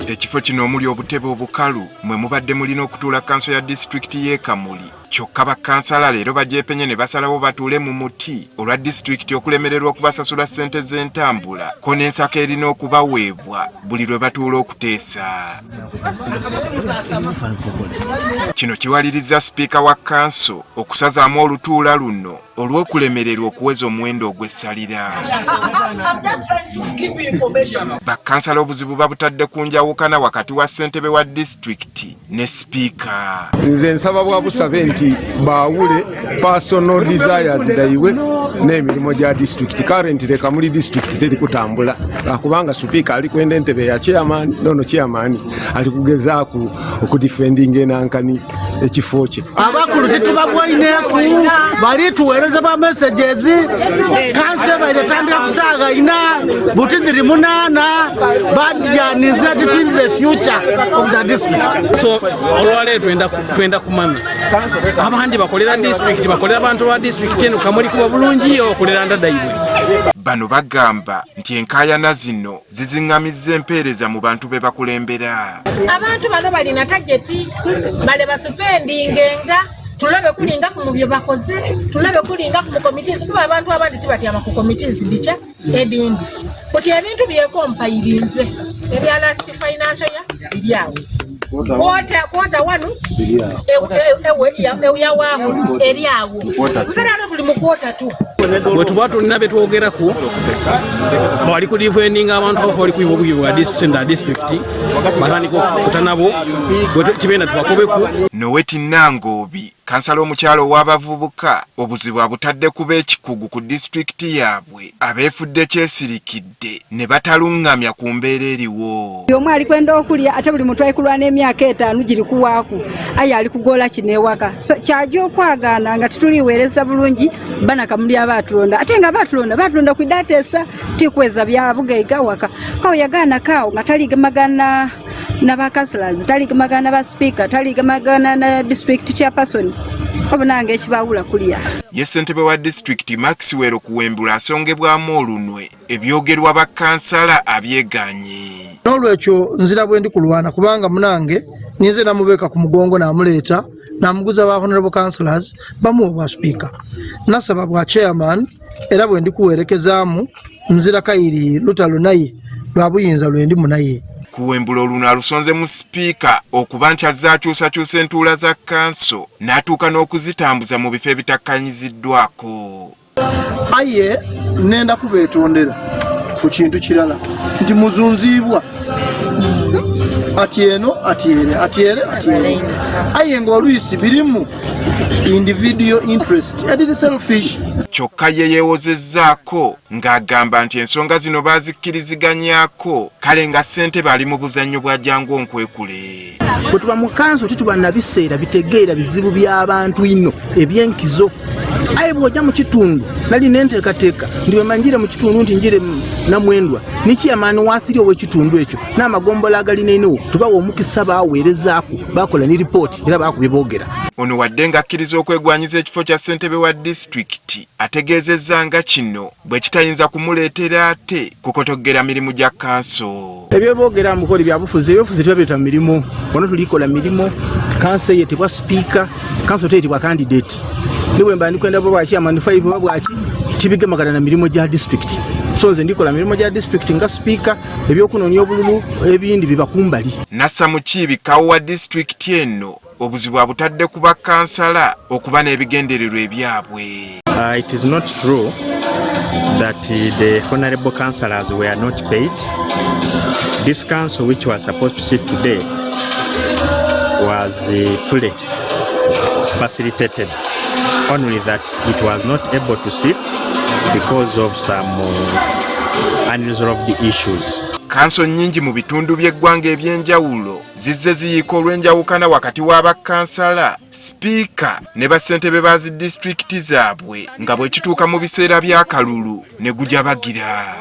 Ekifo kino omuli obutebe obukalu mwe mubadde mulina okutuula kkanso ya disitulikiti y'e Kamuli, kyokka bakkansala leero bagyepenye ne basalawo batuule mu muti olwa disitulikiti okulemererwa okubasasula ssente z'entambula ko n'ensako erina okubaweebwa buli lwe batuula okuteesa. Kino kiwalirizza sipiika wa kkanso okusazaamu olutuula luno olw'okulemererwa okuweza omuwendo ogw'essalira. Bakkansala obuzibu babutadde ku njawukana wakati wa ssentebe wa disitulikiti ne sipiika. Nze nsaba bwa busabe nti baawule personal desires daibwe n'emirimu gya disitulikiti. Currently Kamuli disitulikiti teri kutambula lwakubanga sipiika ali kwenda entebe ya chairman, nono chairman ali kugezaaku okudifendinga enankani ekifo kye. Abakulu titubabwaineku, bali tuweereza ba messages kanse baire tandika kusaaga ina buti dhiri 8 badyaninze between the future of the district. So olwaleero twenda kumanya abandi bakolera district, bakolera abantu ba district eno Kamuli kuba bulungi okolera ndadaibwe. Bano bagamba nti enkaayana zino ziziŋŋamizza empeereza mu bantu be bakulembera. Abantu bano balina tageti bale basupendingenga tulabe kulinga ku mubyo bakoze, tulabe kulinga ku committees, kuba abantu abandi tibatyama ku committees dicha edindi kuti ebintu byekompayirinze ebya last financial year biri awo quarter 1 yawaawo eri awo mbeera tuli mu quarter 2. Bwe tuba tulina bye twogeraku bali ku defending abantu abafa bali kuyiba obubi bwa district district batandika okukuta nabo tibenda tubakobeku. Noweti Nangoobi kansala omukyalo ow'abavubuka obuzibu abutadde kuba ekikugu ku disitulikiti yaabwe abeefudde kyesirikidde ne bataluŋŋamya ku mbeera eriwo. Omu ali kwenda okulya ate buli muntu alikulwana emyaka 5 giri kuwaaku aye ali kugola kino ewaka, so kyajja okwagaana nga tituliweereza bulungi bana Kamuli abaatulonda ate nga baatulonda kuidateesa tikweza bya bugaiga waka kawo yagaana kaawo nga taligamagana na ba councillors, taligamagana ba speaker, taligamagana na district chairperson obunange ekibawula kulya. Ye ssentebe wa disitulikiti Maxwell Kuwembula asongebwamu olunwe ebyogerwa bakkansala abyeganye. N'olwekyo nzira bwe ndi kulwana kubanga munange ninze namubeeka ku mugongo namuleeta namuguza ba honorable councillors bamuwa bwa speaker, nasaba bwa chairman era bwe ndi kuwerekezaamu nzira kayiri lutalo naye lwa buyinza lwe ndi munaye. Kuwembula oluno alusonze mu sipiika okuba nti azze akyusakyusa entuula za kkanso n'atuuka n'okuzitambuza mu bifo ebitakkanyiziddwako. Aye nenda kubeetondera ku kintu kirala nti muzunziibwa ati eno ati ere ati ere ati ere, aye ng'oluisi birimu individual interest ediri selfish. Kyokka ye yeewozezzaako ng'agamba nti ensonga zino baazikkiriziganyako kale nga ssentebe ali mu buzannyo bwa jangu onkwekule. Bwe tuba mu kanso tituba na biseera bitegeera bizibu by'abantu ino ebyenkizo, aye bw'ojja mu kitundu nali nenteekateeka nti bwe njire mu kitundu nti njire Namwendwa ni chairman wathiri ow'ekitundu ekyo n'amagombola agalinaenewo tubawa omukisa baweerezaako bakola ni ripooti era bakubye boogera. Ono wadde ng'akkiriza okwegwanyiza ekifo kya ssentebe wa disitulikiti ategeezezza nga kino bwe kitayinza kumuleetera ate kukotoggera mirimu gya kkanso. Ebyeboogera mukoli byabufuzi, ebyobufuzi tebabireeta mirimu, wano tulikola mirimu. Kanso eyetebwa sipiika, kanso teyetebwa candidate, ne bwe mba ndikwenda bwa chairman 5 oba bwaki tibigemagana na mirimu gya disitulikiti. So nze ndikola mirimu gya disitulikiti nga sipiika, ebyokunoonya obululu ebindi biba kumbali. Nassa Mukiibi kawo wa disitulikiti eno obuzibu abutadde ku bakkansala okuba n'ebigendererwa ebyabwe. It is not true that the honorable councillors were not paid. This council, which was supposed to sit today, was fully facilitated, only that it was not able to sit because of some unresolved issues. Kanso nnyingi mu bitundu by'eggwanga eby'enjawulo zizze ziyiika olw'enjawukana wakati w'abakkansala, sipiika ne bassentebe ba zi disitulikiti zaabwe nga bwe kituuka mu biseera by'akalulu ne gujabagira.